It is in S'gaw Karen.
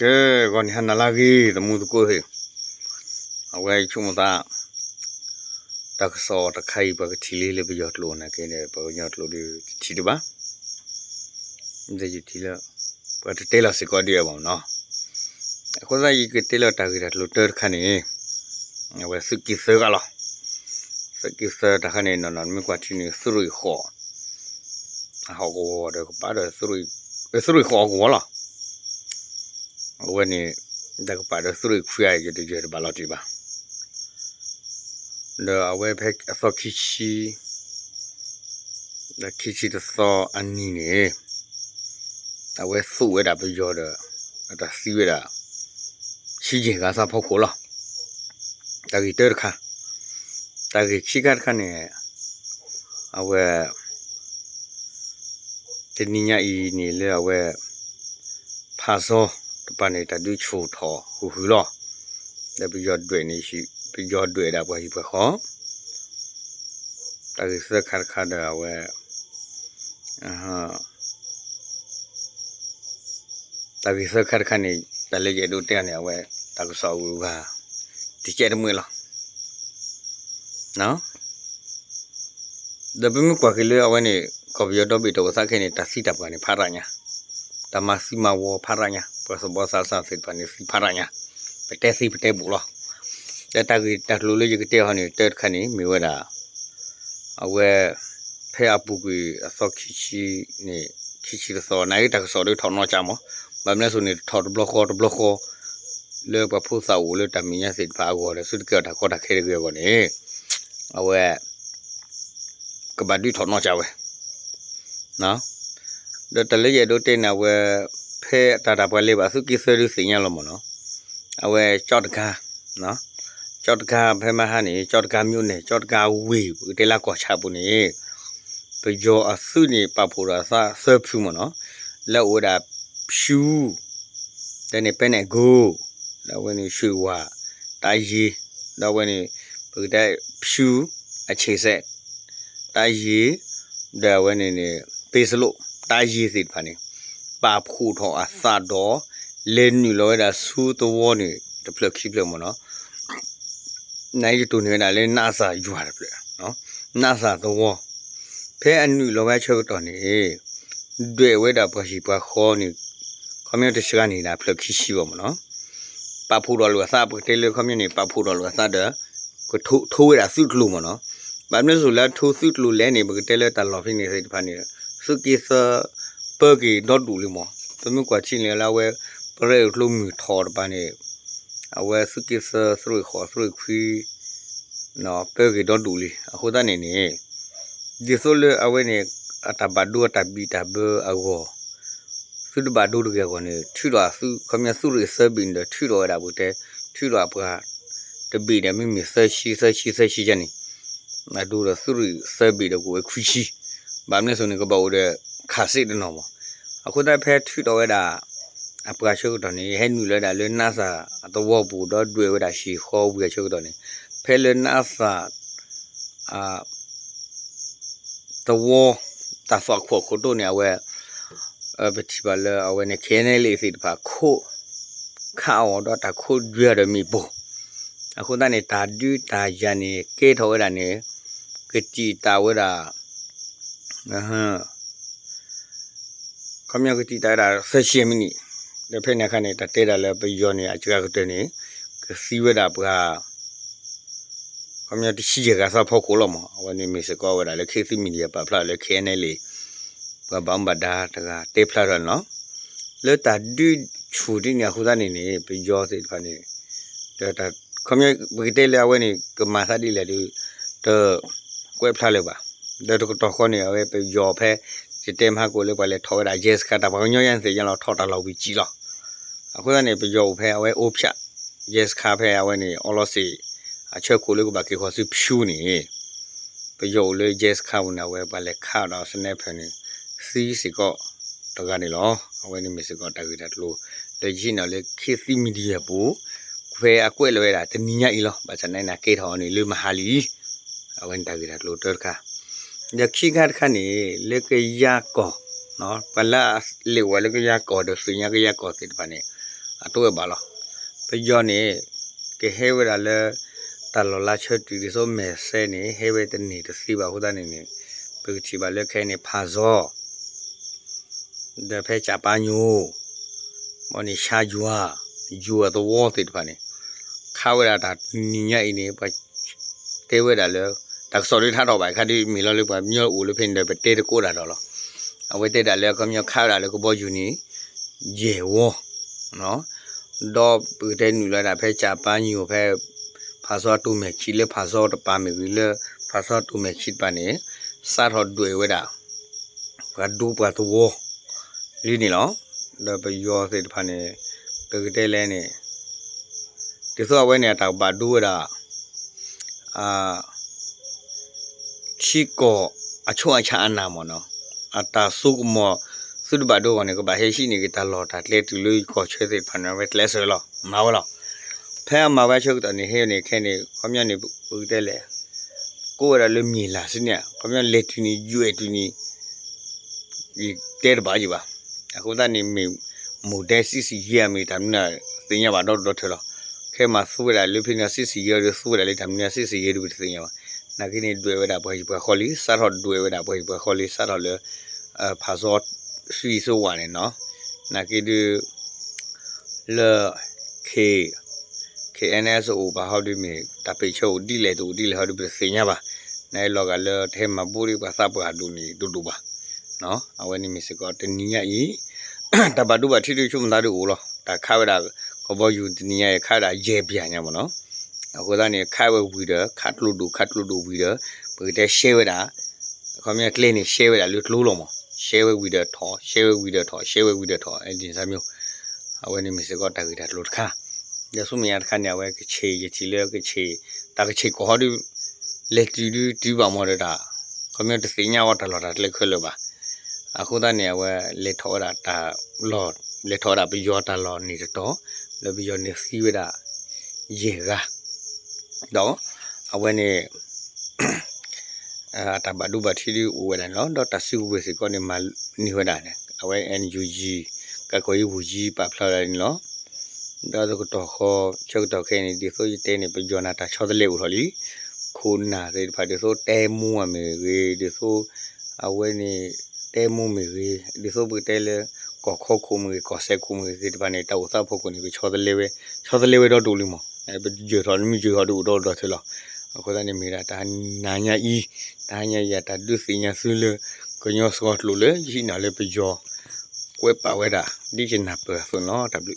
ကဲ, ဂီၤနံၤဟါနၤလၢအဂ့ၤ သမူသကိးသ့ၣ်, အဝဲဆိကမိၣ်သး တၢ်ကစီၣ်တခါအံၤ ပှၤကထံၣ်လံလၢပယီၤကျိာ်နာ်က့န့ၣ် ပှၤကညီကျိာ်ဒီးတထံၣ်ဒံးဘၣ်, ယထံၣ်လၢ ပှၤတတဲလီၤစ့ၢ်ကီးဒံးဘၣ်နီၤ. အဃိသတး ယကတဲလီၤတၢ်ဂ့ၢ်တၢ်ကျိၤတၢတခါန့ၣ် အဝဲသုးက့သၢဂၤလီၤ. သုးက့သၢတၢ်ခါန့ၣ် နီၢ်နီၢ်မ့ၢ်ကွၢ်ထံန့ၣ် သုးရ့ၣ်ဃိး အဟီၣ်ကဝီၤဒီးကပၤဒီး သုးရ့ၣ်ဃိးအကဝီၤလီၤ. အဝဲန့ၣ် တၢ်ကပၤဒီးသုးရ့ၣ်ခွံအံၤ ယတယၢၢ်တဘၣ်လီၤတံၢ်ဘၣ်. ဒီးအဝဲဖဲအသီခံဆံ ဒီးခံဆံတသီအနံၤန့ၣ် အဝဲသိၣ်ဝဲဒၣ်ပယီၤဒီး အတၢ်သံဝဲဒၣ် ဆံယဲၢ်ဂၤသၣ်ဖီခိၣ်လီၤ. တၢ်ဂ့ၢ်တၢတခါ, တၢ်ဂ့ၢ်ခံခါတခါန့ၣ် အဝဲ တနံၤညါအံၤန့ၣ်လၢအဝဲ ဖးစီတပၤန့ၣ် တၢ်ဒုးဆူၣ်ထီၣ်ဃုာ်ဃုာ်လီၤ. ဒီးပယီၤဒွဲၣ်န့ၣ် ပယီၤဒွဲၣ်ဒၣ်ပှၤဟံၣ်ပှၤဃီ တၢ်ဂ့ၢ်သၢခါတခါဒီးအဝဲ တၢ်ဂ့ၢ်သၢခါတခါန့ၣ် တၢ်လၢယအဲၣ်ဒိးတဲန့ၣ် အဝဲ တၢ်ကစီၣ်အဂုၤအဂၤ တကဲတမှဲလီၤ. ဒီးပမ့ၢ်ကွၢ်က့ၤလၢအဝဲန့ၣ် ကီၢ်ပယီၤဒီဘ့ၣ်တအိၣ်သးခဲအံၤန့ၣ် တၢ်သံတၢ်ပှၢ်န့ၣ်ဖးရၣ်ညါ, တၢ်မၤသံမၤဝီဖးရၣ်ညါ, ပှၤသဘီသးစၢ်သ့ၣ်တဖၣ်န့ၣ် သံဖးရၣ်ညါ, ပတဲသံပတဲဘူးလီၤ. ဒီးတၢ်ဂ့ၢ်တၢ်ကျိၤလၢယကတဲအီၤန့ၣ် တၢတခါန့ၣ် မ့ၢ်ဝဲဒၣ် အဝဲ ဖဲအပူၤကွံာ်အသီခံဆံန့ၣ် ခံဆံတသီ နာ်က့တၢ်ကစီၣ်ဒုးထီၣ်နီၢ်ကၠးမး, ဘၣ်မနုၤအဃိန့ၣ် တထီၣ်တဘျီဃီတဘျီဃီ လၢပှၤဖိသၣ်အိၣ်လၢတၢ်မဲာ်ညါသ့ၣ်တဖၣ်အဂီၢ်ဒီး သုတကဲထီၣ်တၢ်ကီတၢ်ခဲတဂ့ၤအဂီၢ်န့ၣ် အဝဲ ကဘၣ်ဒုးထီၣ်နီၢ်ကၠးဝဲ ဒီးတၢ်လၢယအဲၣ်ဒိးတဲန့ၣ် အဝဲ ဖဲတၢ်တၢ်ပှၤလဲၤဘၣ်သုးက့သၢဒုးသ့ၣ်ညါလီၤမးနီၤ, အဝဲကၠီတကါ, ကၠီတကါဖဲမဟါန့ၣ် ကၠီတကါမျိၣ်န့ၣ် ကၠီတကါဝ့ၢ် ပကတဲလၢကီၢ်ဆၣ်ပူၤန့ၣ် ပယီၤအသုးန့ၣ် ပာ်ဖှိၣ်ဒီးအသးသၢဖုမးနီၤ, လၢအအိၣ်ဝဲဒၣ် ဖၠူ ဒီးန့ၣ် ပဲနဲၣ်ကိ ဒီးအဝဲန့ၣ် ရွှေဝါ တၢ်ယ့ၤ, ဒီးအဝဲန့ၣ် ပကတဲ ဖၠူ အဆံးစဲး တၢ်ယ့ၤ, ဒီးအဝဲန့ၣ်န့ၣ် ပ့စလိၣ် တၢ်ယ့ၤသ့ၣ်တဖၣ်န့ၣ် ပာ်ဖှိၣ်ထီၣ်အသးဒီး လဲၤနုာ်လီၤဝဲဒၣ်ဆူသဝီန့ၣ် တဖျၢၣ်ခံဖျၢၣ်မးနီၤ, နအံၤကတိၢ်န့ၢ်ဝဲဒၣ်လၢနးစၢ်ယွၤတဖျၢၣ်, နးစၢ်သဝီ, ဖဲအနုာ်လီၤဝဲအဆၢကတီၢ်န့ၣ် ဒွဲၣ်ဝဲဒၣ်ပှၤဟံၣ်ပှၤဃီန့ၣ် ခီပညီတစှၤန့ၣ်ဒၣ်ဖျၢၣ်ခံဆံဘၣ်မးနီၤ, ပာ်ဖှိၣ်ထီၣ်လိာ်အသး ပကတဲလၢခီပညီန့ၣ် ပာ်ဖှိၣ်ထီၣ်လိာ်အသးဒီး ကထိဝဲဒၣ်သုးကျိၤမးနီၤ, ဘၣ်မနုၤအဃိလၢအထိသုးကျိၤလဲၣ်န့ၣ် ပကတဲလၢတၢ်လီၢ်ဖဲန့ၣ်သ့ၣ်တဖၣ်န့ၣ် သုးက့သၢ ပၢက့ၤဒီဒူၣ်လံမး, ပမ့ၢ်ကွၢ်ထံန့ၣ်လၢအဝဲ ပရဲၣ်ကျိမုၢ်ထီၣ်တပၤန့ၣ် အဝဲသုးက့သၢ သုးရ့ၣ်ဃိး သုးရ့ၣ်ခွံ ပၢက့ၤဒီဒူၣ်လံ အဃိသတးန့ၣ်န့ၣ် ဒ်သိးလၢအဝဲန့ၣ် အတၢ်ဘၣ်ဒိအတၢ်ဘံၣ်တၢ်ဘၢအဂီၢ် သုတဘၣ်ဒိတဂ့ၤအဂီၢ်န့ၣ် ထုးထီၣ်သုး ခီပညီသုးရ့ၣ်သၢဘ့ၣ်န့ၣ်ဒီး ထုးထီၣ်ဝဲဒၣ်ပကတဲ ထုးထီၣ်အပှၤ တဘ့ၣ်ဒီးမ့မ့ၢ်သၢဆံ သၢဆံ သၢဆံယဲၢ်န့ၣ် အဒိဒီးသုးရ့ၣ်သၢဘ့ၣ်ဒီးကအိၣ်ဝဲခွံဆံ, ဘၣ်မနုၤအဃိန့ၣ် ကဘၣ်အိၣ်ဒီးခးစ့တနီၤမး, အဃိသတးဖဲထုးထီၣ်ဝဲဒၣ် အပှၤဆၢကတီၢ်န့ၣ် ဟဲနုာ်လီၤဝဲဒၣ်လၢနးစၢ်အသဝီပူၤ ဒီးဒွဲၣ်ဝဲဒၣ်ဟံၣ်ဃီဝံၤအဆၢကတီၢ်န့ၣ် ဖဲလၢနးစၢ် သဝီ တၢ်သွၣ်ခိၣ်ခိၣ်တိန့ၣ် အဝဲ ပထံၣ်ဘၣ်လၢအဝဲန့ၣ် ခဲအံၤန့ၣ်လံသ့ၣ်တဖၣ် ခိးခးအီၤဒီးတၢ်ခိးယွၤဒီးမ့ၣ်ပိၢ်, အဃိသတးန့ၣ် တၢ်ဒုးတၢ်ယၤန့ၣ် ကဲထီၣ်ဝဲဒၣ်န့ၣ် ကတံာ်တာ်ဝဲဒၣ် ခီပညီကတံာ်တာ်ဝဲဒၣ်သၢဆံမံးနံး, ဒီးဖဲန့ၣ်အခါန့ၣ် တၢ်တဲဒၣ်လၢပယီၤန့ၣ် အစှၤကတၢၢ်န့ၣ် ကသံဝဲဒၣ်ပှၤ ခီပညီတဆံယဲၢ်ဂၤသၣ်ဖီခိၣ်လီၤမး, အဝဲန့ၣ်မ့ၢ်စ့ၢ်ကီးဝဲဒၣ်လၢ ခေတ်သစ်မီဒီယာ ပာ်ဖျါလၢ ခဲအံၤန့ၣ်လံ ပှၤဘၣ်မူဘၣ်ဒါတဂၤတဲဖျါထီၣ်န့ၣ်လီၤ. လၢတၢ်ဒုးဆူၣ်ဒ်န့ၣ်အဃိသတးန့ၣ်န့ၣ် ပယီၤသ့ၣ်တဖၣ်န့ၣ် ဒီးတၢ် ခီပညီ ပကတဲလၢအဝဲန့ၣ် ကမၤသးဒ်လဲၣ်ဒီး တကွဲးဖျါလၢၤဘၣ်. ဒီးတကတီၢ်ဃီန့ၣ် အဝဲပယီၤဖဲ ယတဲမဟါကိးလၢပှၤလဲၤထီၣ်ဝဲဒၣ် ရဲစခန်း တၢ်ပှၤကညီယါန့ၣ်သ့ၣ်ညါလီၤ ထီၣ်တၢ်လီၢ်ဝံၤစံးလီၤ. အဃိသတးန့ၣ် ပယီၤအိၣ်ဖဲအဝဲအိၣ်ဖျး ရဲစခန်း ဖဲအဝဲန့ၣ် အီလီၤစ့ၣ် အဆၢခိၣ်လၢကဘၣ်က့ၤဃီၤဆူဖၠူန့ၣ် ပယီၤအိၣ်လၢ ရဲစခန်း ပူၤန့ၣ် အဝဲပှၤလဲၤခးဒီး sniper န့ၣ် သံစ့ၢ်ကီးတဂၤန့ၣ်လီၤ. အဝဲန့ၣ်မ့ၢ်စ့ၢ်ကီးတၢ်ဂ့ၢ်တၢ်ကျိၤ လၢယဟံးန့ၢ်လၢ ခေတ်သစ်မီဒီယာ ပူၤ ဖဲအကွဲးလီၤဝဲဒၣ်တနံၤညါအံၤလီၤ. ဘၣ်ဆၣ်နာ်က့ ကဲထီၣ်အီၤန့ၣ်လၢမဟါလံ. အဝဲန့ၣ်တၢ်ဂ့ၢ်တၢ်ကျိၤတၢတခါ ဒီးခံခါတခါန့ၣ် လၢကယၤကီၢ် ပှၤလၢအလဲၤဝဲလၢကယၤကီၢ်ဒီးသ့ၣ်ညါကယၤကီၢ်သ့ၣ်တဖၣ်န့ၣ် အတအိၣ်ဝဲဘၣ်လီၤ. ပယီၤန့ၣ် ကဟဲဝဲဒၣ်လၢ တၢ်လီၢ်လါဆၢတုၤဒ်သိး မဲာ်ဆဲန့ၣ် ဟဲဝဲတန့ၢ်တသ့ဘၣ်အဃိသတးန့ၣ်န့ၣ် ပကထံၣ်ဘၣ်လၢခဲအံၤန့ၣ် ဖးစီ ဒီးဖဲကၠၣ်ပါညိၣ် ဘၣ်န့ၣ် ဆါယွၤ ယွၤသဝီသ့ၣ်တဖၣ်န့ၣ် ခးဝဲဒၣ်တၢ်တနံၤညါအံၤန့ၣ် ပှၤတဲဝဲဒၣ်လၢ တၢ်ကစီၣ်ဒုးထါထီၣ်ဘၣ်ခါဒုး မ့ၢ်လီၤလၢပှၤကညီအိၣ်လၢဖဲန့ၣ်ဒီး ပတဲတကိးတၢ်ဒီးလီၤ. အဝဲတဲဒၣ်လၢ ခီပညီခးဝဲဒၣ်လၢကဘီယူၤန့ၣ် ယဲၢ်ဝီ ဒီးပကတဲနုာ်လီၤဒၣ်ဖဲကၠၣ်ပါညိၣ်ဖဲ ဖးစီတိၤမဲာ်ခံလၢဖးစီတပၤမ့ၢ်ဂ့ၤ လၢဖးစီတိၤမဲာ်ခံတပၤန့ၣ် စးထီၣ်ဒွဲၣ်ဝဲဒၣ် ပှၤဒူပှၤသဝီ လံန့ၣ်လီၤ. ဒီးပယီၤသ့ၣ်တဖၣ်န့ၣ် ပကတဲလဲၣ်န့ၣ် ဒ်သိးအဝဲန့ၣ် အတၢ်ကဘၣ်ဒိဝဲဒၣ် ထံကီၢ်အဆိအဆၣ်အနၢ်မ့ၢ်နီၤ, အတၢ်စိကမီၤ သုတဘၣ်ဒိအဂီၢ်န့ၣ် ကဘၣ်ဟဲဟံးန့ၢ်က့ၤတၢ်လီၢ်တၢ်ကျဲ တုၤလၢယကီၢ်ဆၢသ့ၣ်တဖၣ်န့ၣ် အဝဲကျဲးစၢးလီၤ မၤဝဲလီၤ. ဖဲအမၤဝဲဆၢကတီၢ်န့ၣ် ဟဲန့ၣ်ခဲန့ၣ် ခီပညီန့ၣ် ပကတဲလဲၣ် ကိးဝဲဒၣ်လၢမ့ၢ်လၢ်စ့ၢ်န့ၣ် ခီပညီလဲၤတုၤန့ၣ် ယွဲၢ်တုၤန့ၣ် ယတဲတဘၣ်ယံၤဘၣ်. အဃိသတးန့ၣ် မ့ၢ်မိၢ်ဒဲစံးစံးယဲၢ်မ့ၢ်တၢ်မနုၤသ့ၣ်ညါဘၣ်ဒီဒီထၢလီၤ. ခဲမၤသူဝဲဒၣ်လၢဖဲန့ၣ်စံးစံးယဲၢ်ဒီး သူဝဲဒၣ်လၢတၢ်မနုၤစံးစံးယဲၢ်ဒီး ပတသ့ၣ်ညါဘၣ်. နာ်က့န့ၣ် ဒွဲၣ်ဝဲဒၣ်ပှၤဟံၣ်ပှၤဃီလံ စးထီၣ်ဒွဲၣ်ဝဲဒၣ်ပှၤဟံၣ်ပှၤဃီလံ စးထီၣ်လၢ ဖးစီ ဆံးစိဝဲန့ၣ်နီၤ. နာ်က့ဒုး လၢ K KNSO ဘၣ်ဟီဒုးမ့ၢ် တၢ်ပ့းဆၢအိၣ်ဒ်လဲၣ်တအိၣ်ဒ်လဲၣ်ဟီဒုး ပတသ့ၣ်ညါဘၣ်. နလီၤဂာ်လၢတဟဲမၤဘူၣ်ဒံးပှၤသးပှၢ်ဒိၣ်န့ၣ်ဒိၣ်ဒိၣ်ဘၣ်. အဝဲန့ၣ်မ့ၢ်စ့ၢ်ကီးတနံၤညါအံၤ တၢ်ဘၣ်ဒိဘၣ်ထံးဒုးဆိကမိၣ်သးဒုးအိၣ်လီၤ. တၢ်ခးဝဲဒၣ် ကဘီယူၤတနံၤညါအံၤ ခးဝဲဒၣ်ယဲၢ်ပျၢ်ညါမ့ၢ်နီၤ. အဃိသတးန့ၣ် ခးဝဲဝံၤဒီး ခးကျိဒိၣ်ခးကျိဒိၣ်ဝံၤဒီး ပကတဲရှဲဝဲဒၣ် ခီပညီကျဲန့ၣ် ရှဲဝဲဒၣ်လၢကျိလီၤမး, ရှဲဝဲဝံၤဒီးထီၣ်, ရှဲဝဲဝံၤဒီးထီၣ်, ရှဲဝဲဝံၤဒီးထီၣ်, အဲဒ်န့ၣ်သးမျိုး. အဝဲန့ၣ်မ့ၢ်စ့ၢ်ကီးတၢ်ဂ့ၢ်တၢ်ကျိၤတခါ. ဒီးဆူမဲာ်ညါတခါန့ၣ် အဝဲကဆ့ၣ်ယထံၣ်လၢကဆ့ၣ်, တၢ်ကဆ့ၣ်ကီၢ်ဟီဒုး လဲၤတုၤဒုးတုၤဘၣ်မးဒီးတၢ်, ခီပညီတသ့ၣ်ညါဝဲတၢ်လီၢ်တၢ်ကျဲခဲလၢာ်ဘၣ်. အဃိသတးန့ၣ် အဝဲလဲၤထီၣ်ဝဲဒၣ်တၢ်လီၢ်, လဲၤထီၣ်ဝဲဒၣ်ပယီၤတၢ်လီၢ်န့ၣ်တတီၤ, ဒီးပယီၤန့ၣ်သံဝဲဒၣ် ယဲၢ်ဂၤ ဒီးအဝဲန့ၣ် အတၢ်ဘၣ်ဒိဘၣ်ထံးဒုးအိၣ်ဝဲဒၣ်န့ၣ်လီၤ. ဒီးတၢ်စုကဝဲၤစ့ၢ်ကီးန့ၣ် မၤန့ၢ်ဝဲဒၣ်န့ၣ် အဝဲ NUG ကၢ်ကီၢ်အံၤဝူၤယံၤ ပာ်ဖျါဝဲဒၣ်န့ၣ်လီၤ. ဒီးတကတီၢ်ဃီ ဆၢကတီၢ်ခဲအံၤန့ၣ် ဒ်သိးယတဲန့ၣ် ပယီၤနၤတၢ်ဆီတလဲအိၣ်ထီၣ်လံ. ခိၣ်နၢ်သ့ၣ်တဖၣ် ဒ်သိးတဲမူအမ့ၢ်ဂ့ၤ, ဒ်သိး အဝဲန့ၣ် တဲမူမ့ၢ်ဂ့ၤ, ဒ်သိးပကတဲလၢ ကီၢ်ခီခိၣ်မ့ၢ်ဂ့ၤ, ကီၢ်စဲးခိၣ်မ့ၢ်ဂ့ၤသ့ၣ်တဖၣ်န့ၣ် တၢ်အိၣ်သးဖီခိၣ်န့ၣ် ကဆီတလဲဝဲ, ဆီတလဲဝဲဒီဒိၣ်လံမး. ပယၢၢ်ထီၣ်မ့ၢ်ယၢၢ်ထီၣ်ဒုးအိၣ်ဒီဒီထၢလီၤ. အဃိသတးန့ၣ်မ့ၢ်ဒၣ်တဟါညါအံၤ, တဟါညါအံၤအတၢ်ဒုးသ့ၣ်ညါသုလၢ ကညီစှီၤကျိာ်လၢယဟံးန့ၢ်လၢပယီၤ ကွဲးပာ်ဝဲဒၣ် ဒ်ယနၢ်ပၢၢ်အသိးန့ၣ်လီၤ. တၢ်ဘျုး